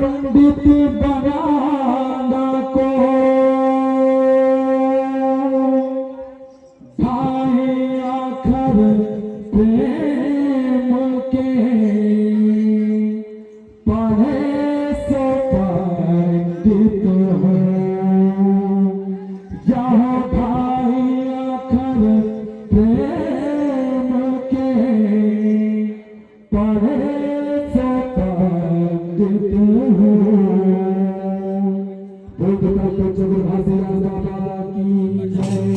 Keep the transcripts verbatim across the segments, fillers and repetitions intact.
पंडित बनाना को भाई आखर प्रेम के पढ़े से पंडित हो। यह भाई आखर प्रेम के पढ़े से पंडित हो। बोल बेटा, पूज्य गुरु घासीदास बाबा की जय,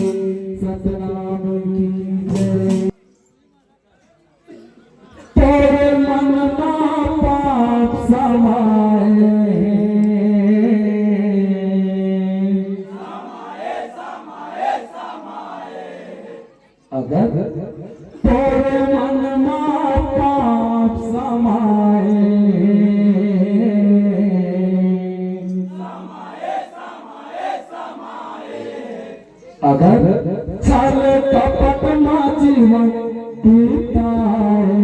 सत्यनारायण की जय। तोरे मन मा पाप समाए, अगर तोरे मन मा पाप समाए, अगर छल कपट मा जीवन बिताए,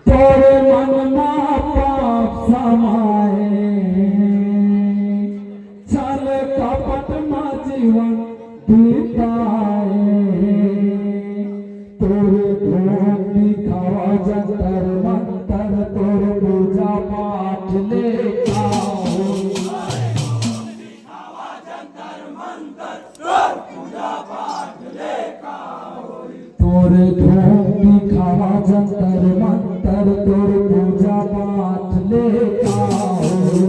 तोरे मन मा पाप समाए, छल कपट मा जीवन बिताए। तोरे ढोंग दिखावा जंतर मंतर, तोर पूजा पाठ ले का होई। तोरे ढोंग दिखावा जंतर मंतर, तोर पूजा पाठ ले का होई।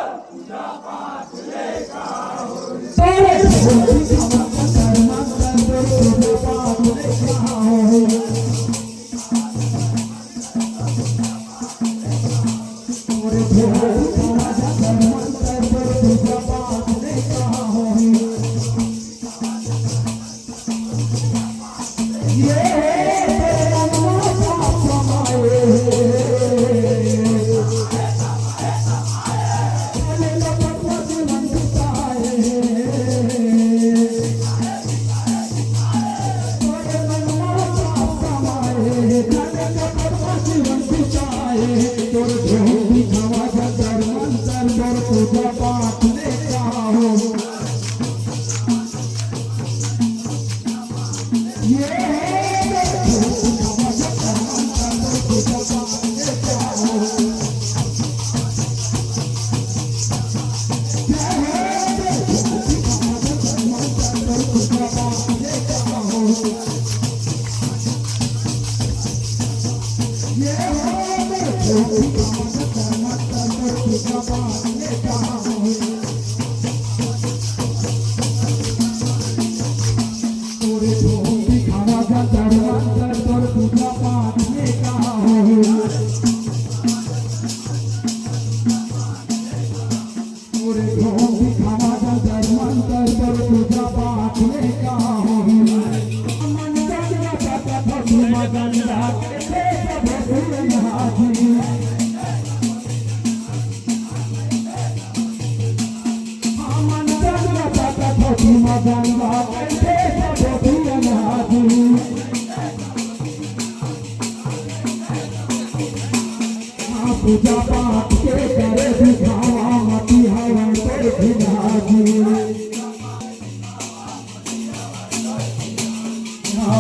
तोरे ढोंग दिखावा जंतर मंतर, तोर पूजा पाठ ले का होई। पूजा पाठ के करे दिखावा मती हवै तोर खिलाजी।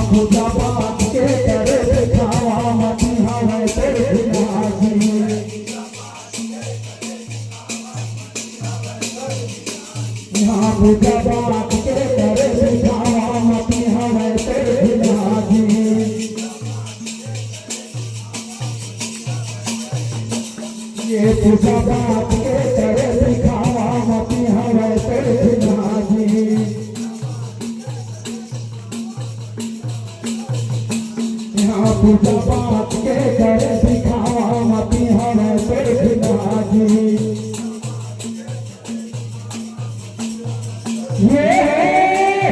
पूजा पाठ के करे दिखावा मती हवै तोर खिलाजी। यहाँ पूजा पाठ के करे दिखावा मती हवै तोर खिलाजी। ये पूजा पाठ के करे दिखावा मती हवै तोर खिलाजी। यहाँ पूजा पाठ के करे दिखावा मती हवै तोर खिलाजी। ये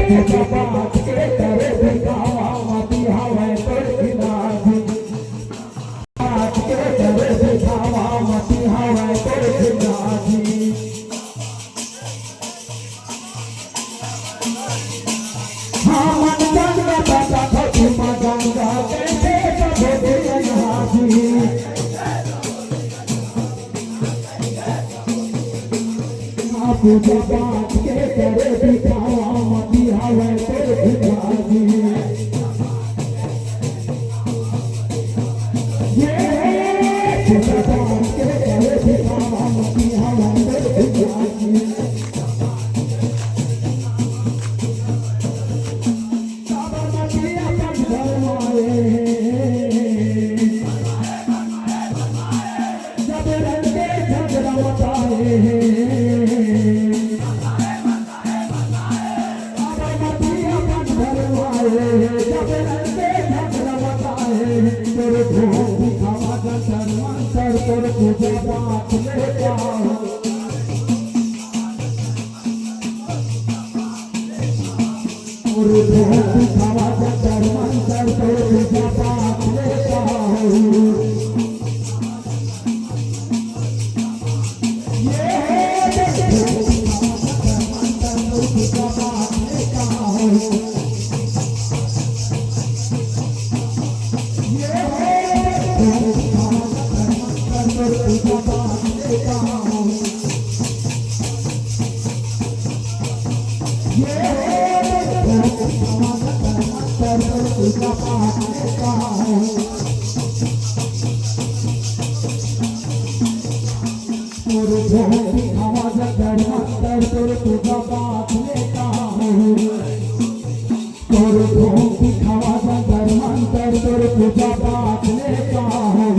पूजा पाठ के करे दिखावा मती हवै तोर खिलाजी। पाठ के करे दिखावा मती हवै तोर खिलाजी। पूजा पाठ के करे दिखावा मती हवै तोर भिखारी। ये पूजा पाठ के करे दिखावा मती हवै तोर भिखारी। साबरमती अपन घर माए हे। जब रंग के झगड़ा मचाए हे। साबरमती अपन घर माए हे। जब रंग के झगड़ा मचाए हे। तोर ढोंग दिखावा जंतर मंतर तोर पूजा पाठ लेके आओ। तोर ढोंग दिखावा जंतर मंतर तोर पूजा पाठ लेके आओ। ये हो ढोंग दिखावा जंतर मंतर तोर पूजा पाठ लेके आओ। ये हो ढोंग दिखावा जंतर मंतर तोर पूजा पाठ लेके आओ। तोर ढोंग दिखावा जंतर मंतर तोर पूजा पाठ लेके आओ।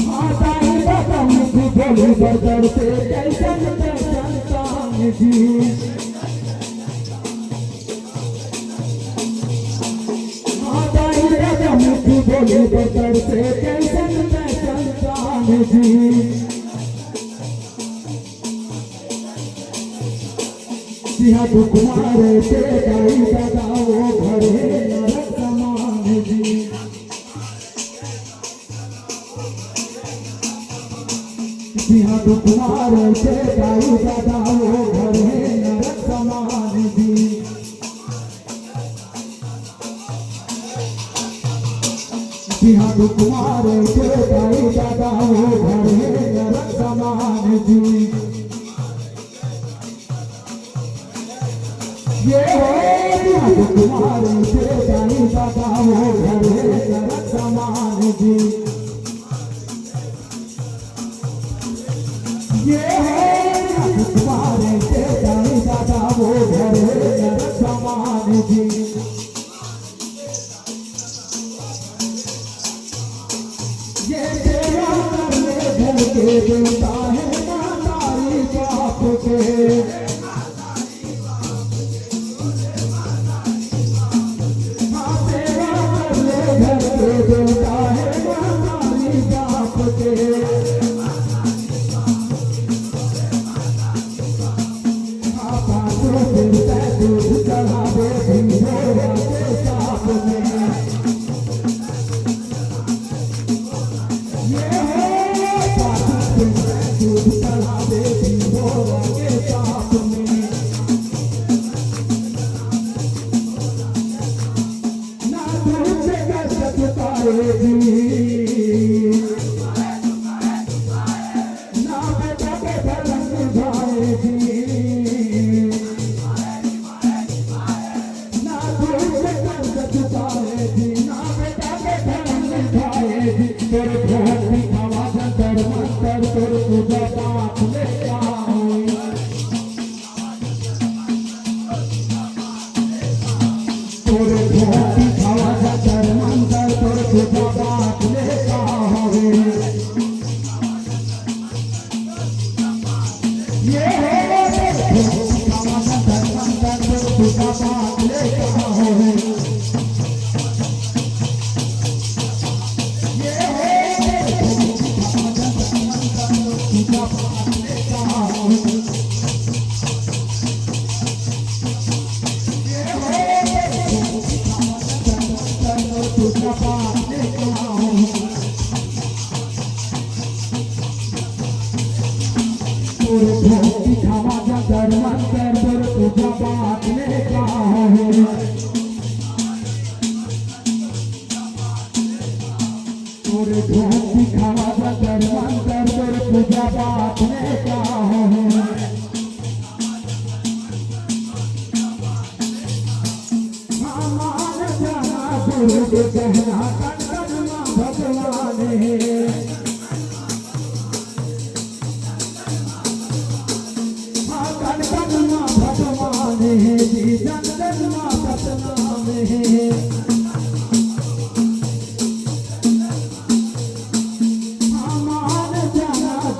हाँ, दाई दादा मिठी बोली बरदर से कैसन कैसन तान जी। हाँ, दाई दादा मिठी बोली बरदर से कैसन कैसन तान जी। जिहाँ दुख मारे ते दाई दादा वो घर हे नरक समान जी। जिहाँ दुख मारे ते दाई दादा वो घर हे नरक समान जी। जिहाँ दुख मारे ते दाई दादा वो घर हे नरक समान जी। ये हो जिहाँ दुख मारे ते दाई दादा वो घर हे नरक समान जी। ये हो जिहाँ दुख मारे ते दाई दादा वो घर हे नरक समान जी। ये सेवा करने घर के देवता हे महतारी बाप के। हाँ, सेवा करने घर के देवता हे महतारी बाप के। ना बेटा के धर्म निभाए जी। ना दूध के कर्ज चुकाए जी, ना बेटा के धर्म निभाए जी। तोर ढोंग दिखावा जंतर मंतर, तोर पूजा पाठ लेके आओ। तोर ढोंग दिखावा जंतर मंतर, तोर पूजा पाठ लेके आओ। ये हो तोर ढोंग दिखावा जंतर मंतर, तोर पूजा पाठ लेके आओ। तोर ढोंग दिखावा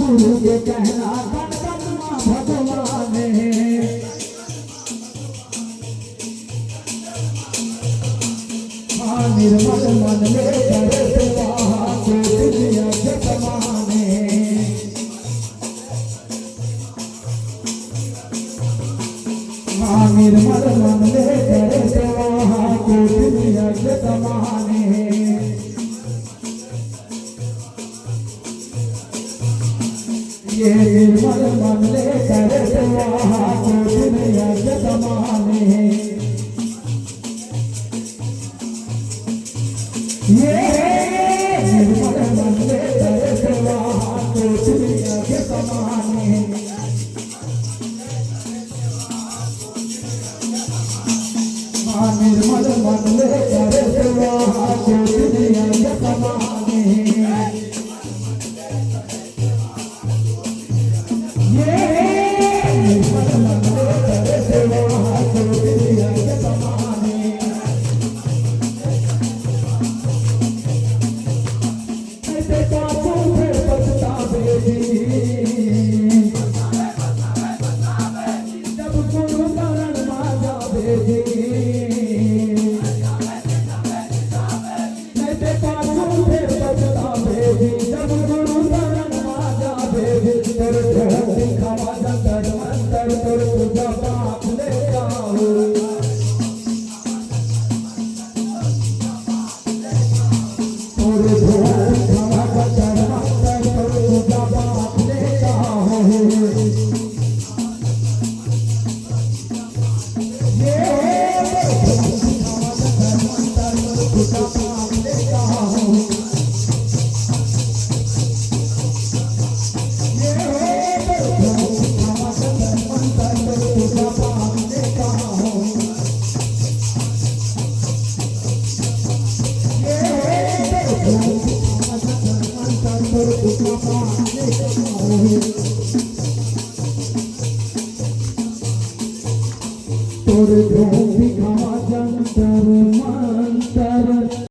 गुरु के कहना कन कन मा भगवान हे। हाँ, निर्मल मन ले करे सेवा, कोटि यज्ञ समान हे। हाँ, निर्मल मन ले करे सेवा, कोटि यज्ञ समान हे। ये निर्मल मन ले करे सेवा, कोटि यज्ञ समान हे। ये निर्मल मन ले करे सेवा, कोटि यज्ञ समान हे। हाँ, निर्मल मन ले करे सेवा, कोटि यज्ञ समान हे। ये निर्मल मन ले करे सेवा, कोटि यज्ञ समान हे। ऐसे पाछू फेर पछतावे जी, जब गुरु शरण मा जावे जी। ऐसे पाछू फेर पछतावे जी, जब गुरु शरण मा जावे जी। तोर ध्यान दिखावा जंतर मंतर, तोर पूजा पाठ ले जाओ। तोर धूम दिखावा